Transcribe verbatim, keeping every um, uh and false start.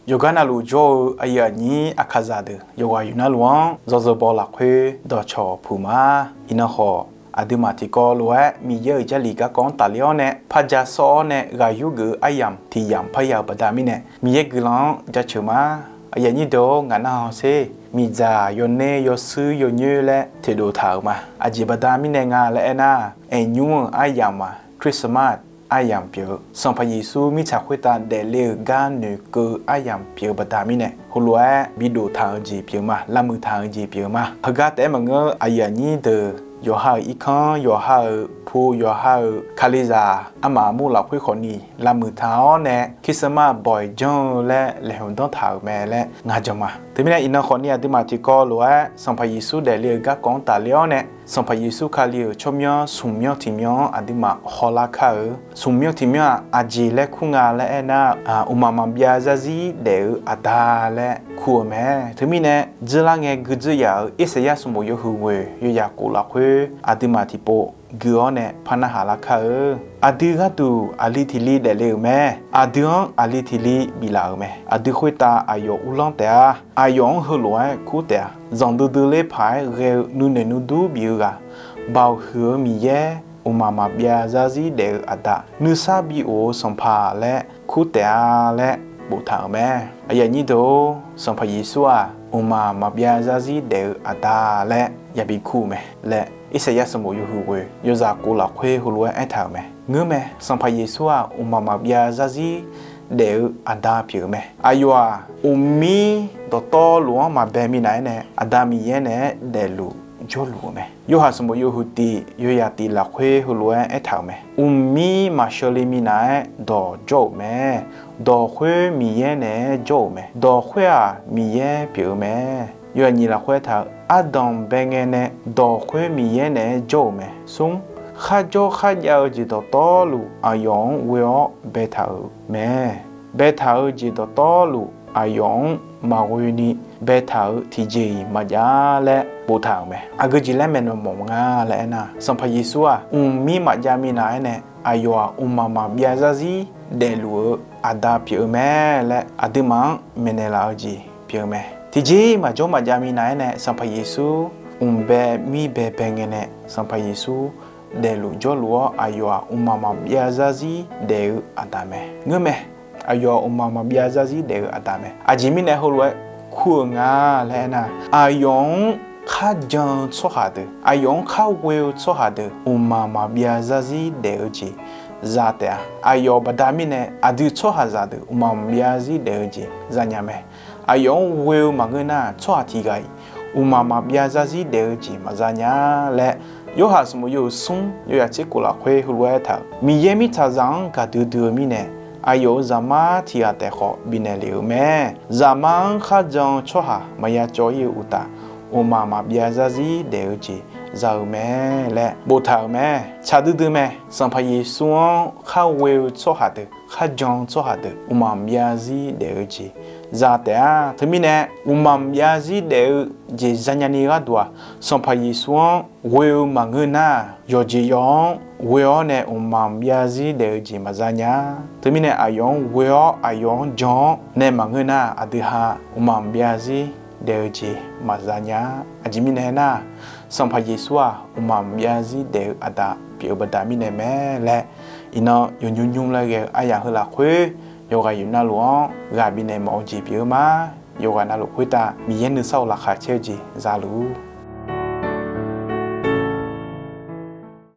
Yawqgar navluf jawr-eu aqyuif aqnyir aqkaqzaq deuq, yawqghaq yawqnavluf-anr yawzeu baw lafkhoer dawqcawq puq ma. Iqnan khawf, aqduimaf tiqkawv lof-aer Miqyaer-euq Jarlif garkawv-anr tafler-awr nae, par ja sawr-awr nae ghaq yurgeuf-eu aryamq tiq yamq parya-euq baqda mirnae, Miqyaer guiqlanq-anr jaceuq ma. Aqyuif aqnyir deuq-or, ngaq narhaq sher. Miqdzaq yawner yawshuir yawnyoer laer toeqdof taq-euq ma. Aqjeq baqda mirnae nga laer aernar, aernymr-euq aryamq-aq, Christmas aryamq pyeuf-eu, Sanqpaq Yeqsur mirtsaq khoertav daefle-euq gar noeqkeuv-eu aryamq pyeuf-eu baqda mirnae, heulof-aer bidof taq-eu jeq pyeuf-eu ma. Lavmuiq taq-eu jeq pyeuf-eu ma. Heugar taef-aer maqngeur, aqyuif aqnyir deuq, yawqha-euq irkanr, yawqha-euq pu, yawqha-euq kalizaq, armaf armur lafkhoer khawfni lavmuiq taq-awr nae Christmas bawq-iq janr-eu laer laeqhmq danr taq-euq mae laer ngar jan ma. Teumirnae iqnan khawfni aqduimaf tiqkawv lof-aer Sanqpaq Yeqsur daefle-euq garkawv-anr tafler-awr nae, Sanqpaq Yeqsur Kali-euq tsawrmyanr smq myanr tiq myanr-anr aqduimaf hawlar kar-eu. Smq myanr tiq myanr-aq, aqjeq laer kur nga laer aernar, mqmaq maqbyav zarzir daef-eu aqda laer kur-eu mae. Teumirnae, dzeurlar ngae guidzeur yaf-euq Irsaqyar sanqbof yawhuiq ghoeq yawyaq kof lafkhoer aqduimaf tiqpov gui-awr nae par narhaq lar kar-eu. Aqdui gharduq aqli tiq li daefle-euq mae. Aqdui-anr aqli tiq li biflaf-euq mae. Aqdui khoertav aqyawf uvlanr taef-a. Aqyawf-anr heulof-aer kur taef-a. Zanqdui dui ler paq-aer ghae-eu nuinoeq nuidur bif-eu ghaq, Baoq huiq-eu Miqyaer, mqmaq maqbyav zarzir daef-eu aqda, nuisar bi of-eu Sanqpaq laer kur taef-a laer boftaq-euq mae. Aqyuif aqnyir deuq-or, Sanqpaq Yeqsur-aq, mqmaq maqbyav zarzir daef-eu aqda laer yabi kur-eu mae laer Irsaqyar sanqbof yawhuiq ghoeq yawzaq kof lafkhoer heulof-aer aertaq-euq mae. Ngeurmae, Sanqpaq Yeqsur-aq, mqmaq maqbyav zarzir daef-eu aqda pyeuf-eu mae. Aqyawf-aq, uqmir dawqtawvluf-anr maqbae minav-aer nae Aqda Miqyaer naeq-aer daefluf jawrluf-eu mae. Yorhaq sanqbof yawhuiq tif yawyaq tif lafkhoer heulof-aer aertaq-euq mae. Uqmir maqsheuqle minav-aer dawq jawr-euq mae. Dawq khoer Miqyaer naeq-aer jawr-euq mae. Dawq khoer-aq, Miqyaer pyeuf-eu mae. Yawyaq nyiq lafkhoer aertaq-euq, ardanq bae ngae nae dawq khoer Miqyaer naeq-aer jawr-euq mae. Smr, kharjawr kharjav-eu jeq dawqtawvluf aqyawf-anr ghoe-awr baetaq-euq mae. Baetaq-eu jeq dawqtawvluf aqyawf-anr maqghoe ni baetaq-eu tiqjeq-iq maqjav laer boftaq-euq mae. Aqgeu jeq laer maeqnan mawf nga laer aernar, Sanqpaq Yeqsur-aq, mqmir maqjav minav-aer nae aqyawf-aq, mqmaq maqbyav zarzir daefluf-eu Aqda pyeuf-eu mae laer aqduimaf-anr maeqnaeq laf-eu jeq pyeuf-eu mae. Tiqjeq maqjawr maqjav minav-aer nae Sanqpaq Yeqsur mqbae mirbae bae ngae nae Sanqpaq Yeqsur daefluf jawrluf-awr, aqyawf-aq, mqmaq maqbyav zarzir daef-eu Aqda mae. Ngeurmae, aqyawf-aq, mqmaq maqbyav zarzir daef-eu Aqda mae. Aqjeq mirnae heulof-aer kur-eu nga laer aernar, aqyawf-anr kharjan-eu tsawrhaq deuq, aqyawf-anr kharghoe-eu tsawrhaq deuq mqmaq maqbyav zarzir daef-eu jeq za taef-a. Aqyawf baqda mirnae aqdui tsawrhaqzaq deuq mqmaq maqbyav zarzir daef-eu jeq zanya mae. Aqyawf-anr ghoe-eu maqngeur nar, tsawrhaq tiq ghaq-iq mqmaq maqbyav zarzir daef-eu jeq maqza nya laer, Yorhaq sanqbof yawhuiq smr yawyaq tser kof lafkhoer heulof-aer aertaq-euq, Miqyaer mirtsaqzaq-anr gaqdui dui-eu mirnae, aqyawf-euq Zaqmar tiq ghaq taef khawf bifnaeq lef-euq mae. Zaqmar-anr kharjan-eu tsawrhaq maqya cawv-ir-eu uqtaf, mqmaq maqbyav zarzir daef-eu jeq za-eu mae laer boftaq-euq mae. Tsaq duidui mae. Sanqpaq Yeqsur-anr kharghoe-eu tsawrhaq deuq, kharjan-eu tsawrhaq deuq mqmaq maqbyav zarzir daef-eu jeq za taef-a. Teumirnae, mqmaq maqbyav zarzir daef-eu jeq zanya ni gharduq-aq, Sanqpaq Yeqsur-anr ghoe-eu maqngeur nar, yawqjeq yawq-anr ghoe-awr nae mqmaq maqbyav zarzir daef-eu jeq maqza nya. Teumirnae aqyawf-anr ghoe-awr aqyawf-anr jan-awr nae maqngeur nar, aqdui ha mqmaq maqbyav zarzir daef-eu jeq maqza nya. Aqjeq mirnae aernar, Sanqpaq Yeqsur-aq, mqmaq maqbyav zarzir daef-eu Aqda pyeuf-eu baqda mirnae mae laer, iqnan yawnymr nymr laer ghae-eu aryamq heu lafkhoer, yawqghaq yawqnavluf-anr ghaq bifnaeq mawf-eu jeq pyeuf-eu ma. Yawqghaq navluf khoertav Miqyaer nuisar-eu laqkhaq caer-eu jeq za luf-ur.